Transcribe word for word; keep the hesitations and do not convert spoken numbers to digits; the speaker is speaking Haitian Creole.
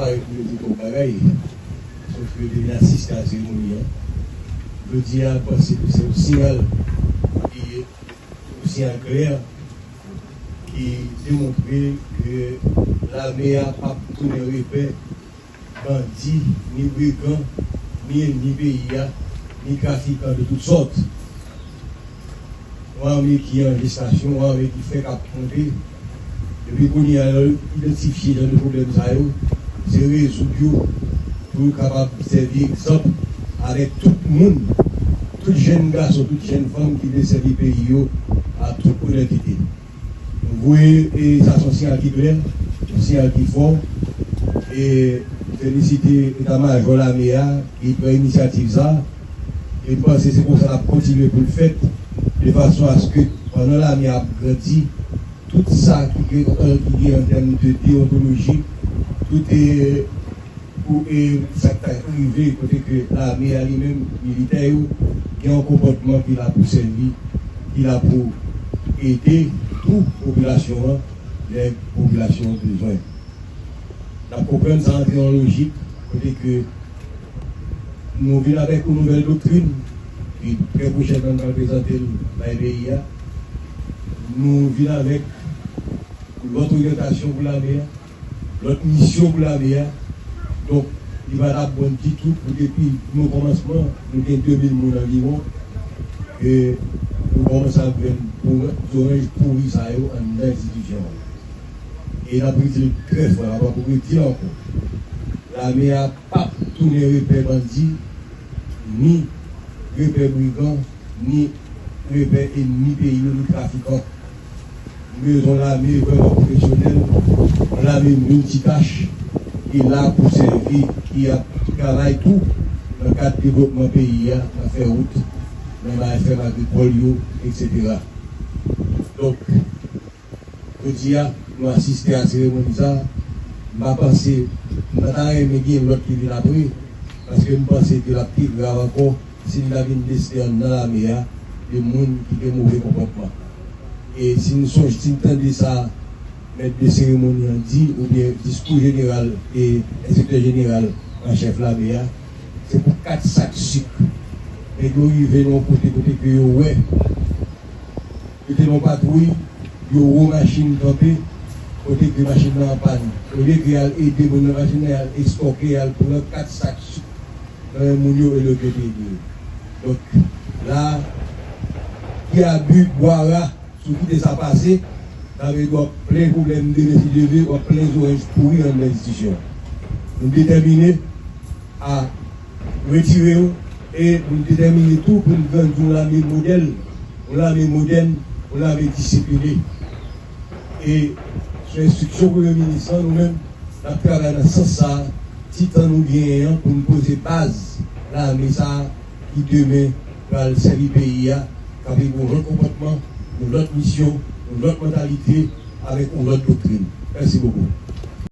Yo di kòk bagay, sòf ke yo te vin asiste a seremoni an. Jodi a, m panse ke se yon siyal ki, yon siyal klè ki demontre ke lame a p ap tounen repè bandi, ni brigan, ni ènmi peyi a, ni trafikan de tout sòt. Yon ame ki an jestasyon, yon ame ki fèk ap monte. Depi kounye a, lè yo idantifye jan de pwoblèm sa yo, se rezoud yo pou yo kapab sèvi egzanp avèk tout moun, tout jèn gason, tout jèn fanm ki vle sèvi peyi yo ak tout onètete. Nou voye, e sa se yon siyal ki klè, yon siyal ki fò, e felisite eta majò lame a ki pran inisyativ sa, e m panse se konsa l ap kontinye pou l fèt, de fason aske pandan lame a ap grandi, tout sa ki gen, ki gen an tèm de deontoloji, tout, e, pou, e, sa k ta rive kote ke lame a li menm, militè yo, gen yon konpòtman ki la pou sèvi, ki la pou ede tou popilasyon an lè popilasyon an bezwen. N ap konprann sa antre nan lojik kote ke nou vin avèk yon nouvèl doktrin ki trè pwochènman n pral prezante l bay peyi a. Nou vin avèk lòt oryantasyon pou lame a, lòt misyon pou lame a. Donk, li pa t ap bon ditou pou depi nan kòmansman, nou gen de mil moun anviwon, ke nou kòmanse ap jwenn pou-, zoranj pouri sa yo anndan enstitisyon an. E n ap redi l trè fò, n ap redi l ankò. Lame a p ap tounen repè bandi, ni repè brigan, ni repè ènmi peyi yo, ni trafikan. Nou bezwen yon lame vrèman pwofesyonèl, yon lame miltitach, ki la pou sèvi, ki ap travay tou nan kad devlopman peyi a, nan fè wout, nan bay fèm agrikòl yo, etsetera. Donk, jodi a, nou asiste a seremoni sa a. M pa panse, m pa ta renmen gen lòt ki vin apre, paske m panse ke l ap pi grav ankò si n ta vin deside anndan lame a de moun ki gen move konpòtman. E si n sonje, si n tande sa mèt de seremoni an di, oubyen diskou jeneral e enspektè jeneral an chèf lame a, se pou kat sak sik. Nèg yo rive nan yon kote, kote ke yo wè yo te nan patwouy, yo wo machin kanpe, kote ke machin nan an pàn. Olye ke y al ede moun nan machin nan, y al estòke, y al pran kat sak sik nan men moun yo, e lòt yo te ede yo. Donk, la, ki abi bwara, si w kite sa pase, sa vle di w ap plen pwoblèm demen, si Dye vle, w ap plen zoranj pouri anndan enstitisyon an. Nou detèmine a retire yo, e nou detèmine tou pou n grandi yon lame modèl, yon lame modèn, yon lame disipline. E sou enstriksyon Premye Minis lan, nou menm, n ap travay nan sans sa a, ti tan nou genyen an, pou n poze baz lame sa a ki demen pral sèvi peyi a, k ap gen yon lòt konpòtman, yon lòt misyon, yon lòt mantalite, avèk yon lòt doktrin. Mèsi bokou.